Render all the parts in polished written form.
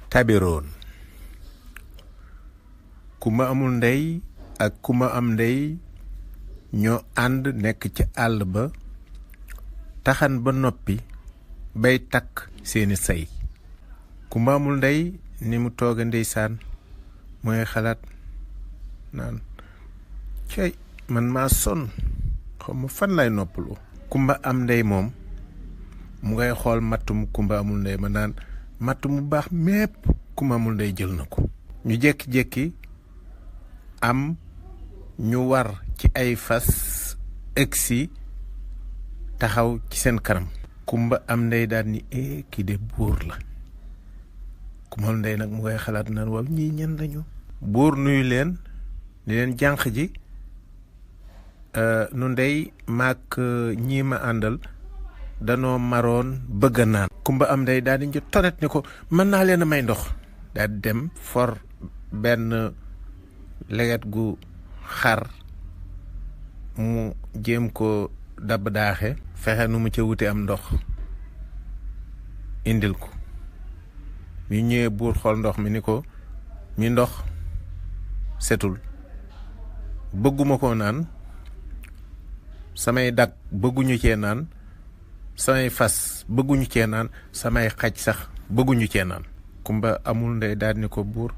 tabiroon ku ma amul ndey ak ku ma am ndey ñoo ànd nekk ci àll ba taxan ba noppi bay takk seeni say ku ma amul ndey ni mu tooga ndeysaan mooy xalaat naan cey man maa sonn xaw ma fan lay noppalu kumba am ndey moom mu ngay xool mattum kumba amul ndey ma naan matt mu baax mépp kumba amul ndey jël na ko ñu jékki-jékki am ñu war ci ay fas egsi taxaw ci seen kanam kumba am ndey daal ni kii de buur la kumba am ndey nag mu ngay xalaat naan waaw ñii ñan lañu buur nuyu leen ni leen jànq ji nu ndey maak ñii ma àndal danoo maroon bëgg naan kumba am ndey daal di ñu tonet ni ko mën naa leen a may ndox daal di dem for benn leget gu xar mu jéem ko dabb daaxe fexe nu mu ca wuti am ndox indil ko ñu ñëwee buur xool ndox mi ni ko mi ndox setul bëgguma ko naan samay dag bëgguñu cee naan samay fas bëgguñu cee naan samay xaj sax bëgguñu cee naan kumba amul ndey daal ni ko buur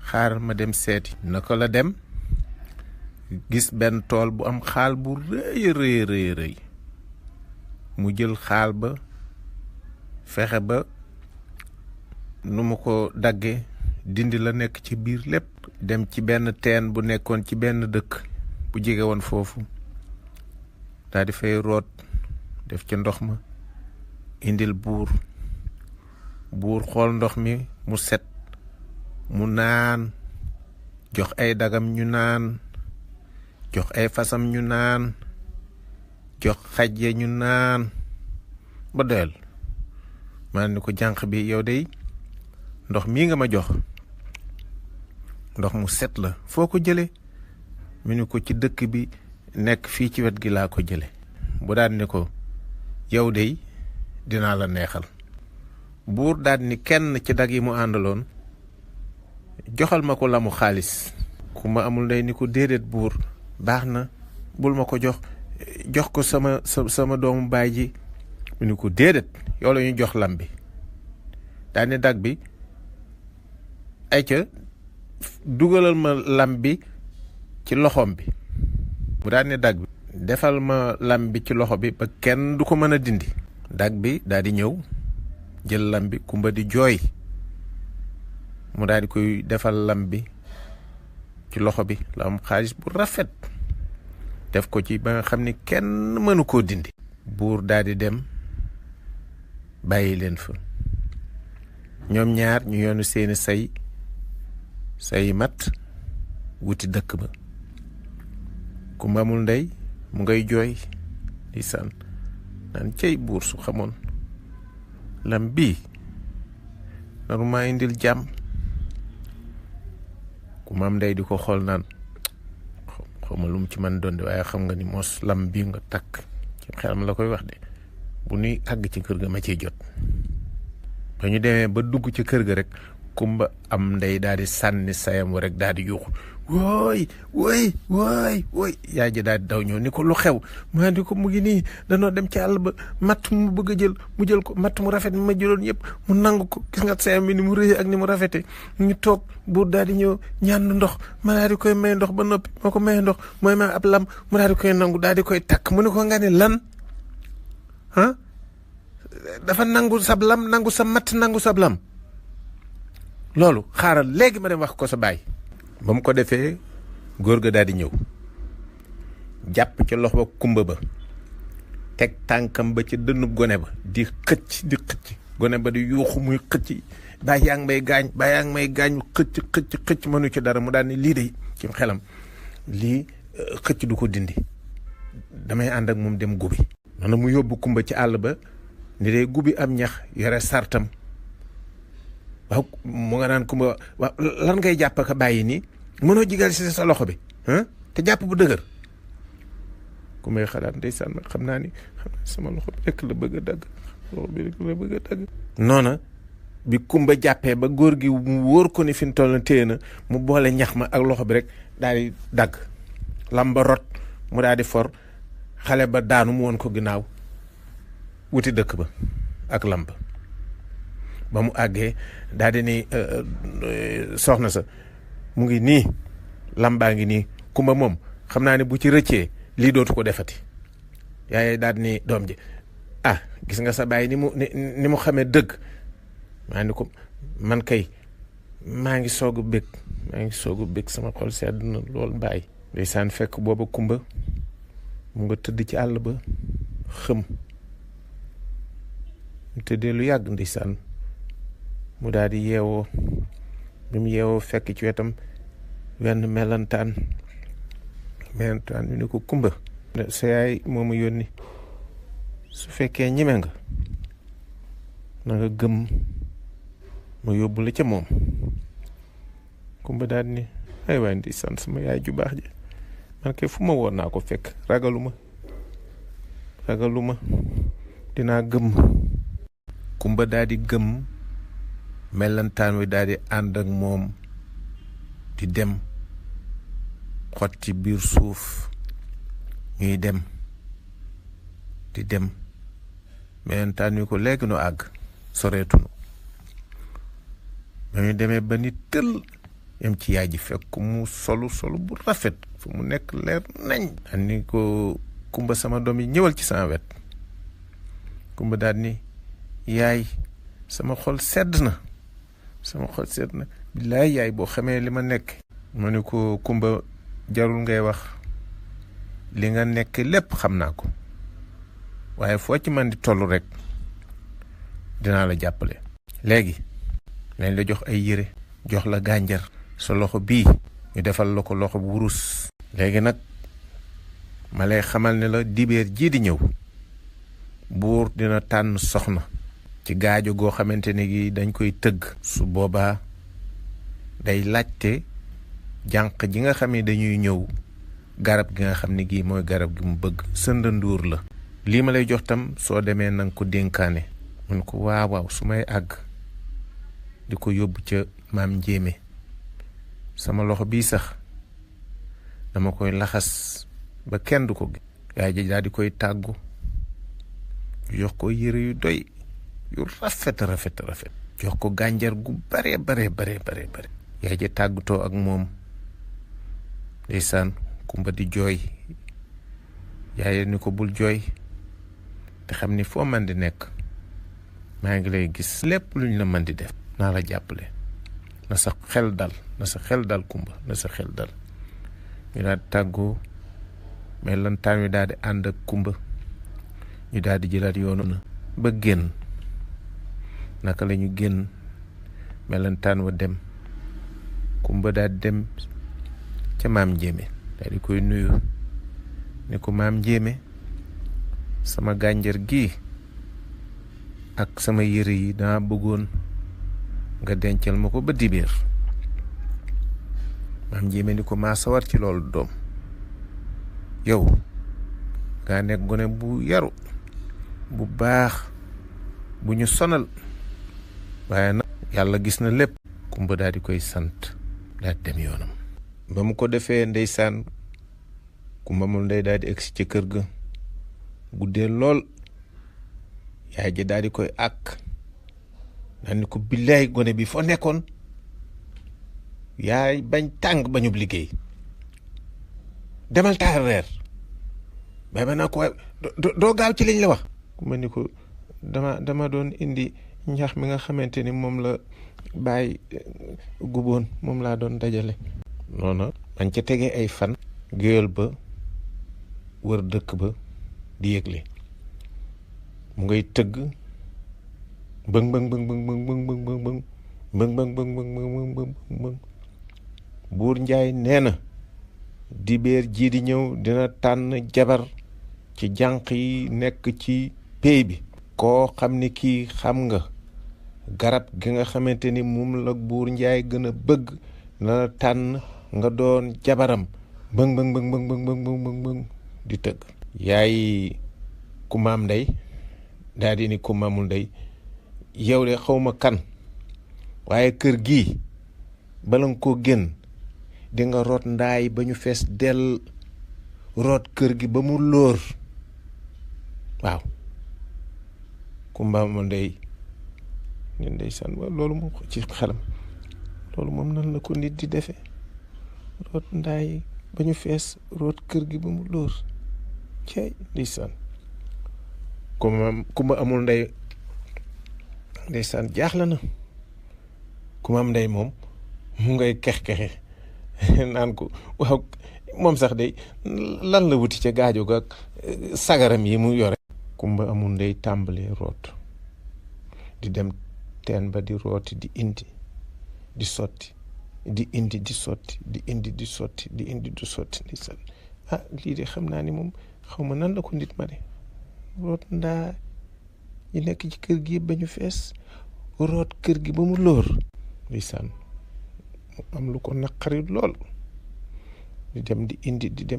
xaar ma dem seeti naka la dem gis benn tool bu am xaal bu rëy mu jël xaal ba fexe ba nu mu ko dagge dindi la nekk ci biir lépp dem ci benn teen bu nekkoon ci benn dëkk bu jege woon foofu daal di fay root def ca ndox ma indil buur xool ndox mi mu set mu naan jox ay dagam ñu naan jox ay fasam ñu naan jox xaj ya ñu naan ba doyal maa ni ko jànq bi yow dey ndox mii nga ma jox ndox mu set la foo ko jële mu ni ko ci dëkk bi nekk fii ci wet gi laa ko jële bu daan ni ko yow dey dinaa la neexal buur daal ni kenn ci dag yi mu àndaloon joxal ma ko lamu xaalis ku ma amul ndey ni ko déedéet buur baax na bul ma ko jox ko sama doomu baay ji mu ni ko déedéet yow la ñu jox lam bi daal ni dag bi ay ca dugalal ma lam bi ci loxoom bi bu daal ni dag bi defal ma lam bi ci loxo bi ba kenn du ko mën a dindi dag bi daal di ñëw jël lam bi kumba di jooy mu daal di koy defal lam bi ci loxo bi la am xaalis bu rafet def ko ci ba nga xam ni kenn mënu koo dindi buur daal di dem bàyyi leen fa ñoom ñaar ñu yoonu seeni say mat wuti dëkk ba ku amul ndey mu ngay jooy di san naan cey buur su xamoon lam bii naru maa indil jàmm ku ma am ndey di ko xool naan xaw ma lu mu ci man doon de waaye xam nga ni mos lam bii nga takk ci xelam la koy wax de bu nuy àgg ci kër ga ma ciy jot ba ñu demee ba dugg ci kër ga rek kumba am ndey daal di sànni sayam wa rek daal di yuuxu wooy yaay ji daal di daw ñëw ni ko lu xew maa di ko mu ngi nii danoo dem ci àll ba matt mu bëgg a jël mu jël ko matt mu rafet mi ma jëloon yëpp mu nangu ko gis nga sayam bi ni mu rëy ak ni mu rafete ñu toog buur daal di ñëw ñaan ndox ma daal di koy may ndox ba noppi moo ko may ndox mooy ma ab lam mu daal di koy nangu daal di koy takk mu ne ko nga ne lan dafa nangu sab lam nangu sa matt nangu sab lam loolu xaaral léegi ma dem wax ko sa baay ba mu ko defee góor ga daal di ñëw jàpp ca loxo ba kumba ba teg tànkam ba ci dënnub gone ba di xëcc gone ba di yuuxu muy xëcc baay yaa ngi may gaañ xëcc mënu ci dara mu daal ni lii de ci xelam lii xëcc du ko dindi damay ànd ak moom dem gubi noonu mu yóbbu kumba ci àll ba ni day gubi am ñax yore sartam waaw mu nga naan kumba waaw lan ngay jàpp ka bàyyi nii mënoo jigal si sa loxo bi te jàpp bu dëgër ku may xalaat ndeysaan xam naa ni sama loxo bi rekk la bëgg a dagg noona bi kumba jàppee ba góor gi mu wóor ko ni fi mu toll na téye na mu boole ñax ma ak loxo bi rek daal di dagg lam ba rot mu daal di for xale ba daanu mu woon ko ginnaaw wuti dëkk ba ak lam ba mu àggee daal di ni soxna sa mu ngi nii lam baa ngi nii kumba moom xam naa ne bu ci rëccee lii dootu ko defati yaay daal di ni doom ji gis nga sa baay ni mu xamee dëgg maa ni ko man kay maa ngi soog a bég sama xol sedd na lool bàyyi ndeysaan fekk booba kumba mu nga tëdd ci àll ba xëm mu tëddee lu yàgg ndeysaan mu daal di yeewoo bi mu yeewoo fekk ci wetam wenn melantaan ñu ne ko kumba sa yaay moo ma yónni su fekkee ñeme nga na nga gëm ma yóbbu la ca moom kumba daal ni ay waay ndeysaan sama yaay ju baax ji man kay fu ma woon naa ko fekk ragaluma dinaa gëm. kumba daal di gëm melantaan wi daal di ànd ak moom di dem xotti biir suuf ñuy dem di dem melentaan wi ko léegi nu àgg soreetunu ba ñu demee ba ni tël yam ci yaay ji fekk mu solu bu rafet fu mu nekk leer nañ ni ko kumba sama doom yi ñëwal ci sama wet kumba daal ni yaay sama xol sedd na billaay yaay boo xamee li ma nekk ma ni ko kumba jarul ngay wax li nga nekk lépp xam naa ko waaye foo ci man di toll rek dinaa la jàppale léegi nañ la jox ay yére jox la gànjar sa loxo bii ñu defal la ko loxo bu wurus léegi nag ma lay xamal ne la dibeer jii di ñëw buur dina tànn soxna ci gaajo goo xamante ne gi dañ koy tëgg su boobaa day laajte jànq ji nga xam ne dañuy ñëw garab gi nga xam ne gii mooy garab gi mu bëgg sënda nduur la lii ma lay jox tam soo demee nanga ko dénkaane mun ko waaw su may àgg di ko yóbbu ca maam njéeme sama loxo bii sax dama koy laxas ba kenn du ko gi yaay ji daal di koy tàggu jox ko yére yu doy yu rafet jox ko gànjar gu bare yaay ji tàggutoo ak moom ndeysaan kumba di jooy yaay ni ko bul jooy te xam ni foo man di nekk maa ngi lay gis lépp luñ la man di def naa la jàppale na sa xel dal kumba na sa xel dal ñu daal di tàggoo melantaan wi daal di ànd ak kumba ñu daal di jëlaat yoonu na ba génn naka la ñu génn melantaan wa dem kumba daal di dem ca maam njéeme daal di koy nuyu ne ko maam njéeme sama gànjar gi ak sama yére yi dama bëggoon nga dencal ma ko ba dibéer maam njéeme ni ko maa sawar ci loolu doom yow nga nekk gone bu yaru bu baax bu ñu sonal waaye nag yàlla gis na lépp kumba daal di koy sant daal dem yoonam ba mu ko defee ndeysaan kumba mul ndey daal di egsi ci kër ga guddee lool yaay ji daal di koy àkk daal ni ko billaay gone bi foo nekkoon yaay bañ tàng bañub liggéey demal taal reer bay ba naa ko waaye doo gaaw ci liñ la wax kumba ni ko dama doon indi ñax mi nga xamante ni moom la bàyyi guboon moom laa doon dajale noonu bañ ca tegee ay fan géwél ba wër dëkk ba di yëgle mu ngay tëgg bëng bëng bëng bëng bëng bëng bëng bëng bëng bëng bëng bëng bëng bëng buur njaay nee na dibéer jii di ñëw dina tànn jabar ci jànq yi nekk ci pey bi koo xam ni kii xam nga garab gi nga xamante ni moom la buur njaay gën a bëgg na tànn nga doon jabaram bëng bëng bëng bëng bëng bëng bëng bëng di tëgg yaay ku maam ndey daal di ni ku maamul ndey yow de xawma kan waaye kër gii bala nga koo génn di nga root ndaay ba ñu fees dell root kër gi ba mu lóor waaw Kumba ma ndey ñun ndeysaan loolu moom ci xelam loolu moom nan la ko nit di defe root ndaay ba ñu fees root kër gi ba mu lóor cey ndeysaan Kumba amul ndey ndeysaan jaaxle na Kumba am ndey moom mu ngay kex-kexe naan ko waaw moom sax de lan la wuti ca gaajo ga sagaram yi mu yore Kumba amul ndey tàmbalee root di dem teen ba di rooti di indi di sotti di indi di sotti di indi di sotti di indi di sotti ndeysaan lii de xam naa ni moom xaw ma nan la ko nit ma de root ndaa yi nekk ci kër gi ba ñu fees root kër gi ba mu lóor ndeysaan mu am lu ko naqari lool di dem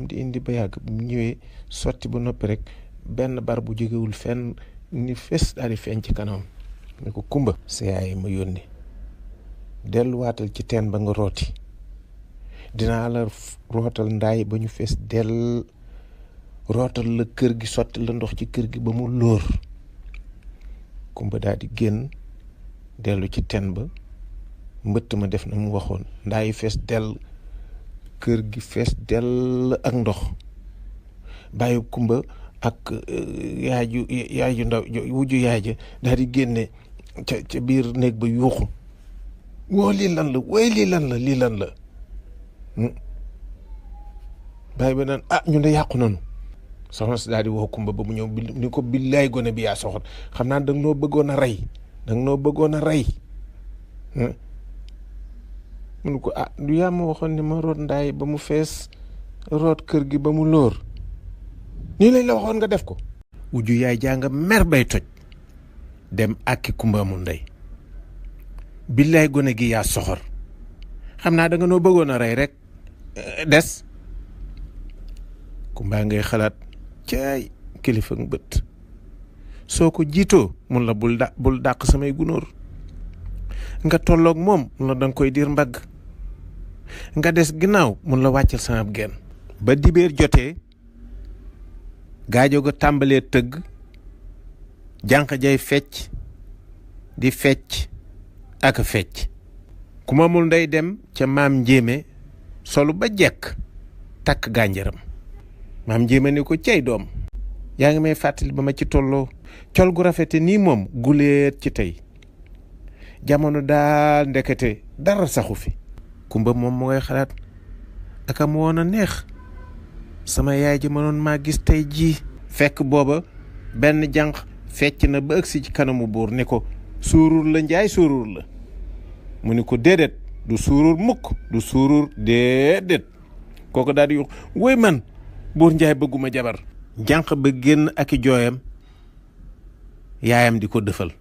di indi ba yàgg bu ñëwee sotti ba noppi rek benn bar bu jógewul fenn ni fees daal di feeñ ci kanam ni ko Kumba sa yaay ma yónni delluwaatal ci teen ba nga rooti dinaa la rootal ndaay ba ñu fees dell rootal la kër gi sotti la ndox ci kër gi ba mu lóor Kumba daal di génn dellu ci teen ba mbëtt ma def na mu waxoon ndaay fees dell kër gi fees dell ak ndox bàyyi Kumba ak yaay ju ndaw wujju yaay ja daal di génne ca biir néeg ba yuuxu woo lii lan la way lii lan la bàyyi ba naan ñu ne yàqu nanu soxna si daal di woo Kumba ba mu ñëw ni ko billaay gone bi yaa soxor xam naa danga noo bëggoon a rey mun ko du yaa ma waxoon ne ma root ndaay ba mu fees root kër gi ba mu lóor nii lañ la waxoon nga def ko wujju yaay jàng mer bay toj dem àkki Kumba amul ndey billaay gone gi yaa soxor xam naa danga noo bëggoon a rey rek des Kumba ngay xalaat caay kilifa nga bët soo ko jiitoo mun la bul dàq samay gunóor nga tolloog moom mun la danga koy diir mbagg nga des ginnaaw mun la wàccal sama genn ba dibéer jotee gaajo ga tàmbalee tëgg jànq jay fecc di fecc ak fecc ku ma amul ndey dem ca maam njéeme solu ba jekk takk gànjaram maam njéeme ni ko cey doom yaa ngi may fàttali ba ma ci tolloo col gu rafete nii moom guleet ci tey jamono daal ndekete dara saxu fi Kumba moom mu ngay xalaat aka mu woon a neex sama yaay ji mënoon maa gis tey jii fekk booba benn jànq fecc na ba ëgsi ci kanamu buur ni ko suurur la njaay suurur la mu ni ko déedéet du suurur mukk du suurur déedéet kooku daal di yuux woy man buur njaay bëgguma jabar jànq ba génn ak i jooyam yaayam di ko dëfal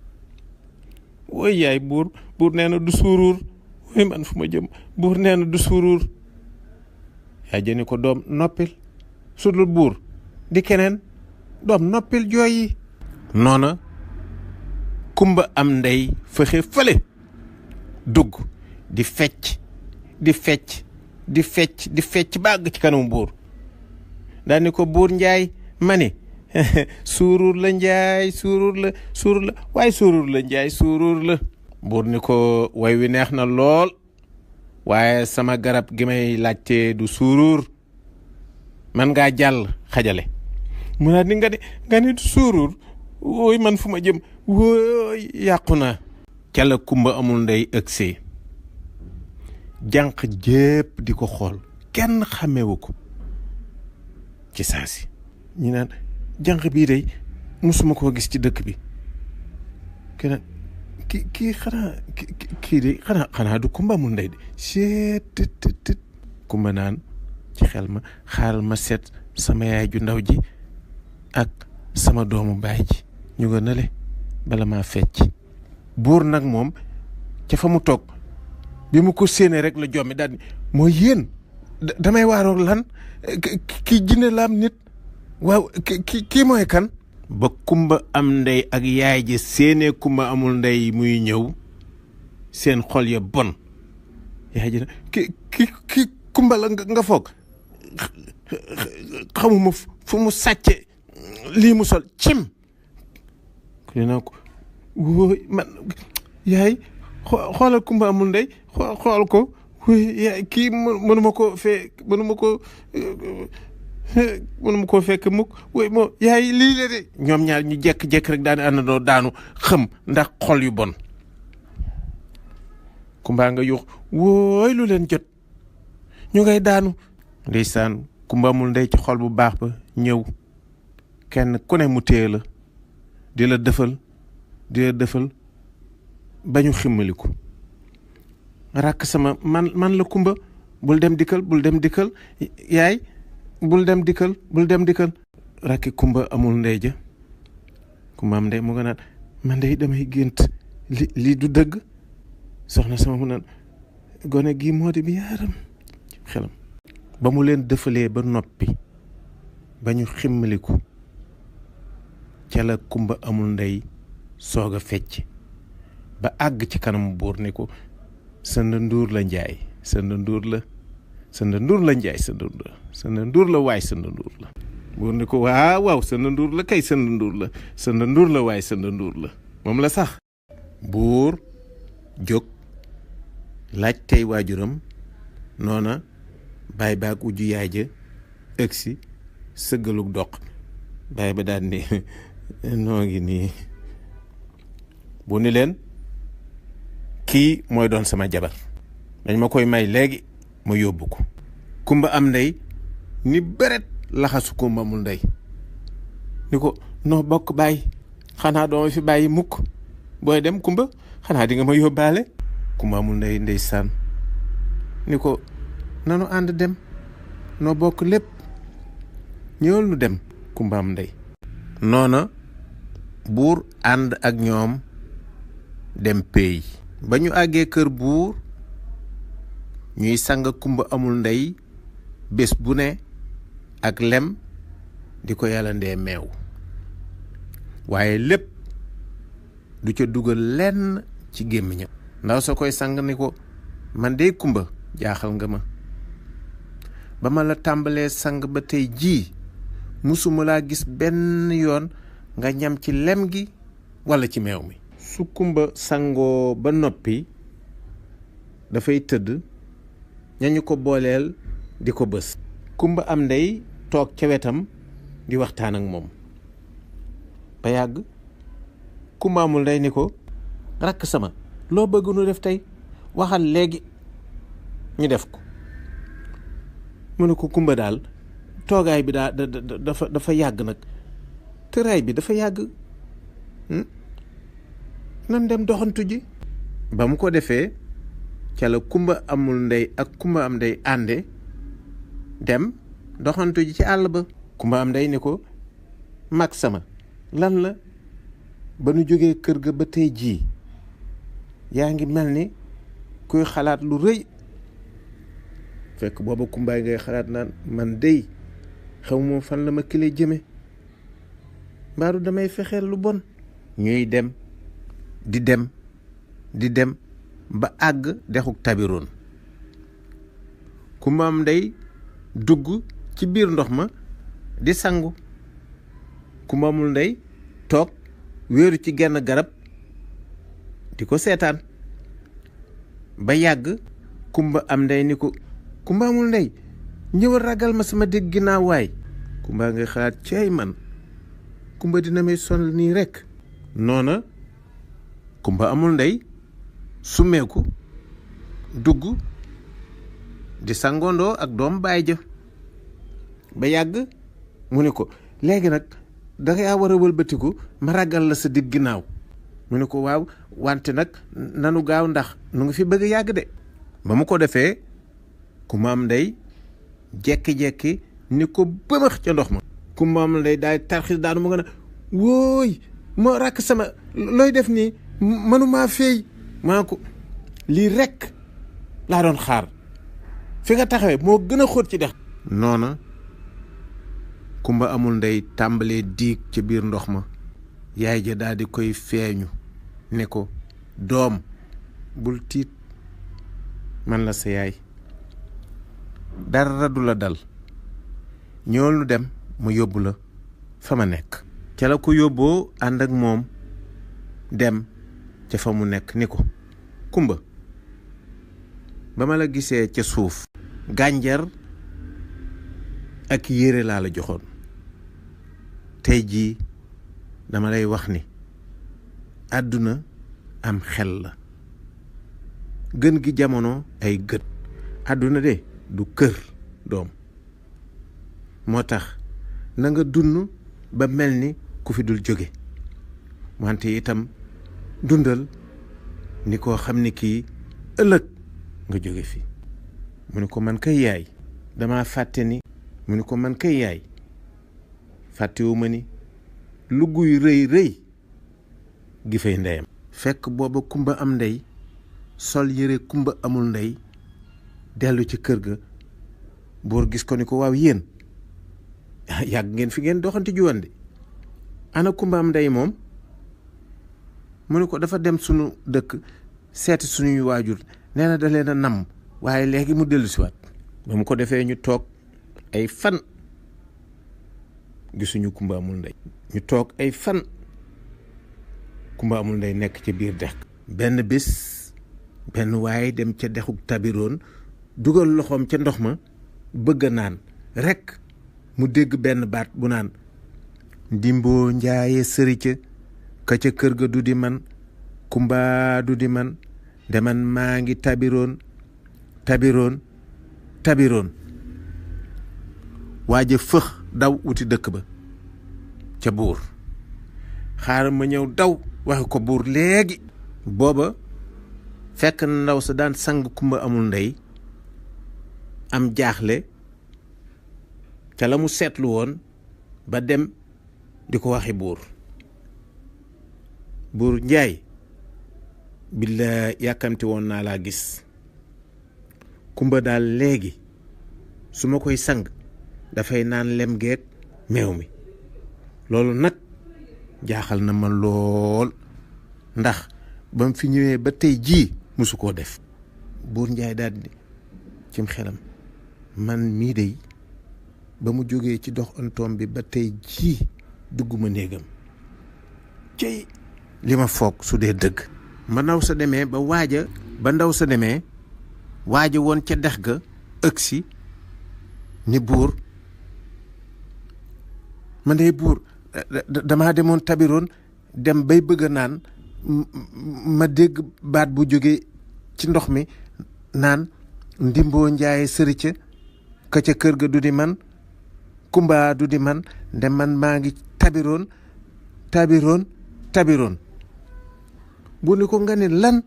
woy yaay buur nee na du suurur woy man fu ma jëm buur nee na du suurur yaay jëni ko doom noppil sudul buur di keneen doom noppil jooy yi noona Kumba am ndey fexe fële dugg di fecc bàgg ci kanamu buur daal ni ko buur njaay ma ni suurur la njaay suurur la waaye suurur la njaay suurur la buur ni ko way wi neex na lool waaye sama garab gi may laajte du suurur man ngaa jàll xajale mu naa ni nga ni du suurur wooy man fu ma jëm wooy yàqu naa ca la Kumba amul ndey ëgsee jànq jépp di ko xool kenn xàmmewu ko ci saasi ñu naan jànq bii day musuma koo gis ci dëkk bi keneen kii xanaa du Kumba amul ndey de seet Kumba naan ci xel ma xaaral ma seet sama yaay ju ndaw ji ak sama doomu baay ji ñu nga nale bala maa fecc buur nag moom ca fa mu toog bi mu ko séenee rek la jommi daal mooy yéen damay waaroog lan kii jinne laam nit waaw kii mooy kan ba Kumba am ndey ak yaay ji séenee Kumba amul ndey muy ñëw seen xol ya bon. yaay ji ki kumba la nga foog xamuma fu mu sàcce lii mu sol cim ku ne naa ko wóoy man yaay xoolal kumba amul ndey xool ko yaay kii mënuma koo fekk mukk wóoy moo yaay lii la de ñoom ñaar ñu jekk-jekk rek daani àndandoo daanu xëm ndax xol yu bon. kumba nga yuux wóoy lu leen jot ñu ngay daanu. ndeysaan kumba amul ndey ci xol bu baax ba ñëw kenn ku ne mu téye la di la dëfal ba ñu ximmaliku. rakk sama man la kumba bul dem dikkal yaay bul dem dikkal rakki kumba amul ndey ja kumba am ndey mu nga naan man ndey damay gént lii du dëgg. soxna sama mu naan gone gii moo di bi yaaram xelam. ba mu leen dëfalee ba noppi ba ñu ximmaliku ca la kumba amul ndey soog a fecc ba àgg ci kanamu buur ni ko sënd nduur la njaay sënd nduur la njaay sënd nduur la waay sënd nduur la. buur ni ko waaw sënd nduur la kay sënd nduur la waay sënd nduur la moom la sax. buur jóg laaj tey waajuram noona baay baag ujju yaay ja ëgsi sëggalug doq baay ba daal ni noo ngi nii. bu ni leen kii mooy doon sama jabar dañ ma koy may léegi ma yóbbu ko. kumba am ndey ni beret laxasu kumba amul ndey ni ko noo bokk bàyyi xanaa dooma fi bàyyi mukk booy dem kumba xanaa di nga ma yóbbaale. kumba amul ndey ndeysaan ni ko nanu ànd dem noo bokk lépp ñëwal nu dem kumba am ndey. noona buur ànd ak ñoom dem péey. ba ñu àggee kër buur ñuy sang kumba amul ndey bés bu ne ak lem di ko yàlla ndee meew waaye lépp du ca dugal lenn ci gémmiñam. ndaw sa koy sang ni ko man de kumba jaaxal nga ma ba ma la tàmbalee sang ba tey jii musuma laa gis benn yoon nga ñam ci lem gi walla ci meew mi. su kumba sangoo ba noppi dafay tëdd ñañu ko booleel di ko bës. kumba am ndey toog ca wetam di waxtaan ak moom ba yàgg kumba amul ndey ni ko rakk sama loo bëgg nu def tey waxal léegi ñu def ko. mu ne ko kumba daal toogaay bi dafa yàgg nag tëraay bi dafa yàgg nan dem doxantu ji. ba mu ko defee ca la kumba amul ndey ak kumba am ndey ànde dem doxantu ji ci àll ba. kumba am ndey ni ko mag sama lan la ba nu jógee kër ga ba tey jii yaa ngi mel ni kuy xalaat lu rëy. fekk booba kumbaay ngay xalaat naan man dey xaw moom fan la ma kile jëme mbaaru damay fexeel lu bon. ñuy dem di dem ba àgg dexuk tabiroon. kumba am ndey dugg ci biir ndox ma di sangu. kumba amul ndey toog wéeru ci genn garab di ko seetaan ba yàgg kumba am ndey ni ko kumba amul ndey ñëwal ragal ma sama dégg ginnaaw waay. kumba ngay xalaat cey man kumba dina may sonal nii rekk. noona kumba amul ndey sumeeku dugg di sangondoo ak doom baay ja ba yàgg mu ne ko léegi nag dangaa war a wëlbatiku ma ragal la sa digg ginnaaw. mu ne ko waaw wante nag nanu gaaw ndax nu ngi fi bëgg yàgg de. ba mu ko defee kumba am ndey jekki-jekki ni ko bëmëx ca ndox ma. kumba am ndey daal tarxis daanu mu nga ne wóoy moo rakk sama looy def nii mënumaa feey. maa ko lii rekk laa doon xaar fi nga taxawee moo gën a xóot ci dex. noona kumba amul ndey tàmbalee diig ca biir ndox ma yaay ja daal di koy feeñu ne ko doom bul tiit man la sa yaay dara du la dal ñool nu dem ma yóbbu la fa ma nekk ca la ko yóbboo ànd ak moom dem ca fa mu nekk ni ko Kumba ba ma la gisee ca suuf gànjar ak yére laa la joxoon tey jii dama lay wax ni àdduna am xel la gën gi jamono ay gët àdduna de du kër doom moo tax na nga dund ba mel ni ku fi dul jóge wante itam dundal ni koo xam ni kii ëllëg nga jóge fi mu ni ko man kay yaay dama fàtte ni mu ni ko man kay yaay fàttewuma ni lu guy rëy rëy gi fay ndeyam fekk booba Kumba am ndey sol yére Kumba amul ndey dellu ci kër ga buur gis ko ni ko waaw yéen yàgg ngeen fi ngeen doxanti juwande ana Kumba am ndey moom mu ni ko dafa dem sunu dëkk seeti suñuy waajur nee na da leen a namm waaye léegi mu dellu siwaat ba mu ko defee ñu toog ay fan gisuñu Kumba amul ndey ñu toog ay fan Kumba amul ndey nekk ca biir dex benn bis benn waaye dem ca dexuk tabiroon dugal loxoom ca ndox ma bëgg a naan rekk mu dégg benn baat bu naan ndimboo njaaye sërica ka ca kër ga du di man Kumba du di man deman maa ngi tabiroon waaja fëx daw wuti dëkk ba ca buur xaaral ma ñëw daw waxe ko buur léegi booba fekk na ndaw sa daan sang Kumba amul ndey am jaaxle ca la mu seetlu woon ba dem di ko waxi buur njaay billa yàkkamti woon naa laa gis Kumba daal léegi su ma koy sang dafay naan lem geeg meew mi loolu nag jaaxal na ma lool ndax ba mu fi ñëwee ba tey jii musu koo def buur njaay daal di cim xelam man mii dey ba mu jógee ci dox antoom bi ba tey jii dugguma néegam cey li ma foog su dee dëgg ba ndaw sa demee waaja woon ca dex ga ëgsi ni buur man de buur damaa demoon tabiroon dem bay bëgg a naan ma dégg baat bu jóge ci ndox mi naan ndimboo njaaye sërica ka ca kër ga du di man Kumba du di man nde man maa ngi tabiroon bu ni ko nga ne lan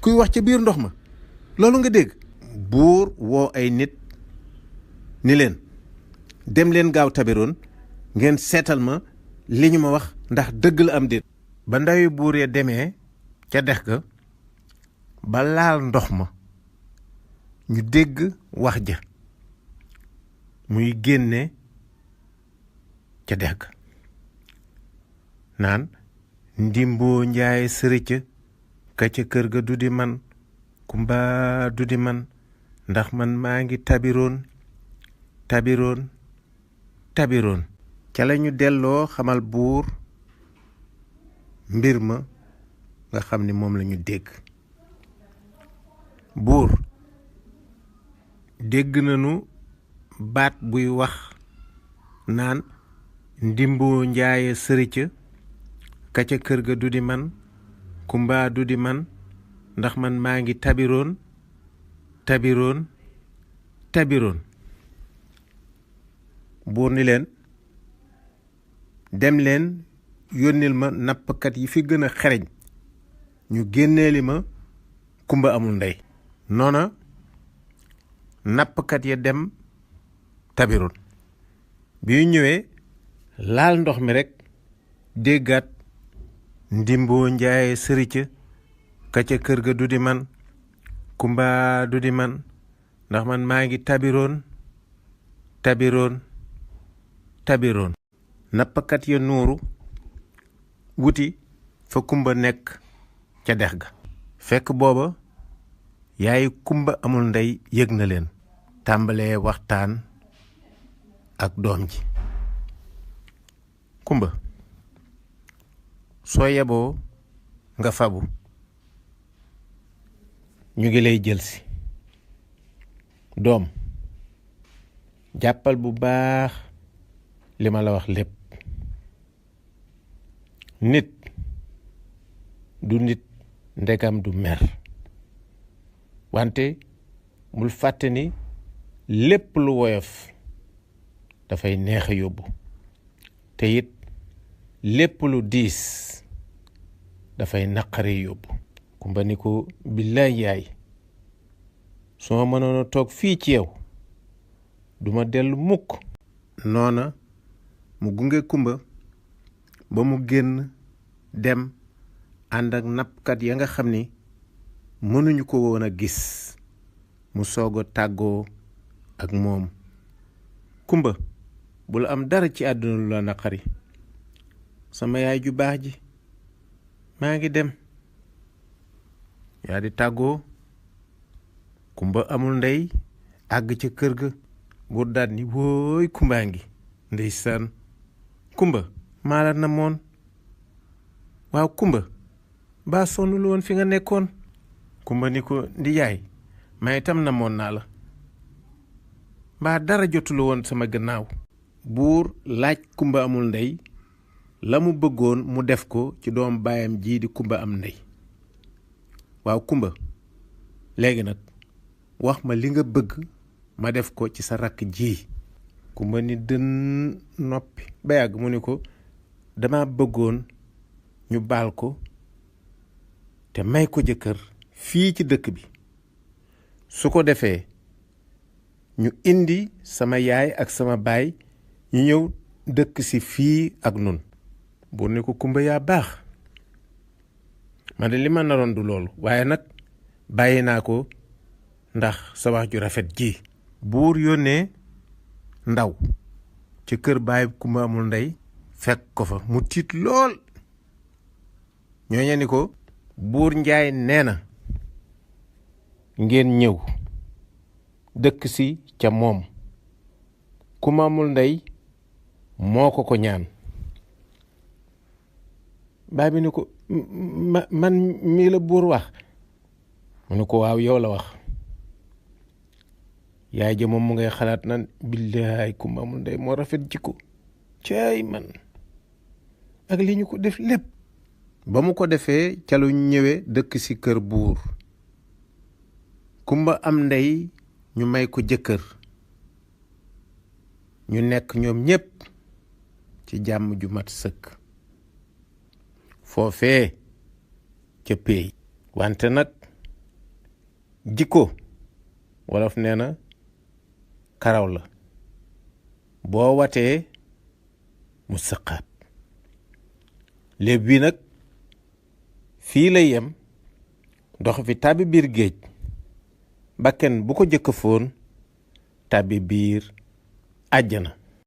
kuy wax ca biir ndox ma loolu nga dégg buur woo ay nit ni leen dem leen gaaw tabiroon ngeen seetal ma li ñu ma wax ndax dëgg la am déet ba ndawi buur ya demee ca dex ga ba laal ndox ma ñu dégg wax ja muy génne ca dex ga naan ndimboo njaay sërëcë ka ca kër ga du di man Kumba du di man ndax man maa ngi tabiroon ca la ñu delloo xamal buur mbir ma nga xam ni moom la ñu dégg buur dégg nañu baat buy wax naan ndimboo njaaye sërëcë ka ca kër ga du di man Kumba du di man ndax man maa ngi tabiroon buur ni leen dem leen yónnil ma nappkat yi fi gën a xereñ ñu génneeli ma Kumba amul ndey noona nappkat ya dem tabiroon bi ñu ñëwee laal ndox mi rekk déggaat ndimboo njaaye sëricë ka ca kër ga du di man Kumba du di man ndax man maa ngi tabiroon nappkat ya nuuru wuti fa Kumba nekk ca dex ga fekk booba yaay kumba amul ndey yëg na leen tàmbalee waxtaan ak doom ji. kumba soo yeboo nga fabu, ñu ngi lay jël si. doom jàppal bu baax li ma la wax lépp. nit du nit ndegam du mer, wante bul fàtte ni lépp lu woyof dafay neex a yóbbu, te it lépp lu diis dafay naqari yóbbu. kumba ni ko billaay yaay, soo mënoon a toog fii ci yow duma dellu mukk. noona mu gunge kumba ba mu génn dem ànd ak nappkat ya nga xam ni mënuñu ko woon a gis, mu soog a tàggoo ak moom. kumba bul am dara ci àdduna lu la naqari, sama yaay ju baax ji, maa ngi dem. yaa di tàggoo. kumba amul ndey àgg ca kër ga, buur daat ni wóoy kumbaa ngi. ndeysaan, kumba maa la namoon. waaw kumba baa sonnul woon fi nga nekkoon. kumba ni ko ndi yaay, maa itam namoon naa la. mbaa dara jotul woon sama gannaaw. buur laaj kumba amul ndey la mu bëggoon mu def ko ci doom baayam jii di kumba am ndey. waaw kumba léegi nag wax ma li nga bëgg ma def ko ci sa rakk ji. kumba ni dën noppi ba yàgg mu ni ko dama bëggoon ñu baal ko te may ko jëkkër fii ci dëkk bi, su ko defee ñu indi sama yaay ak sama baay ñu ñëw dëkk si fii ak nun. buur ni ko kumba yaa baax, man de li ma naroon du loolu, waaye nag bàyyi naa ko ndax sa wax ju rafet ji. buur yónnee ndaw ci kër baay kumba amul ndey fekk ko fa, mu tiit lool. ñooñe ni ko buur njaay nee na ngeen ñëw dëkk si ca moom, kumba amul ndey moo ko ñaan. baay bi ni ko man mii la buur wax. mu ni ko waaw yow la wax. yaay ja moom mu ngay xalaat nan billaay kumba amul ndey moo rafet jikko, caay man ak li ñu ko def lépp. ba mu ko defee ca lu ñëwee dëkk ci kër buur. kumba am ndey ñu may ko jëkkër, ñu nekk ñoom ñépp ci jàmm ju mat sëkk foofee ca péey. wante nag jikko wolof nee na karaw la, boo watee mu sëqaat. léeb bi nag fii lay yem, dox fi tàbbi biir géej, bakken bu ko jëkk foon tàbbi biir àjjana.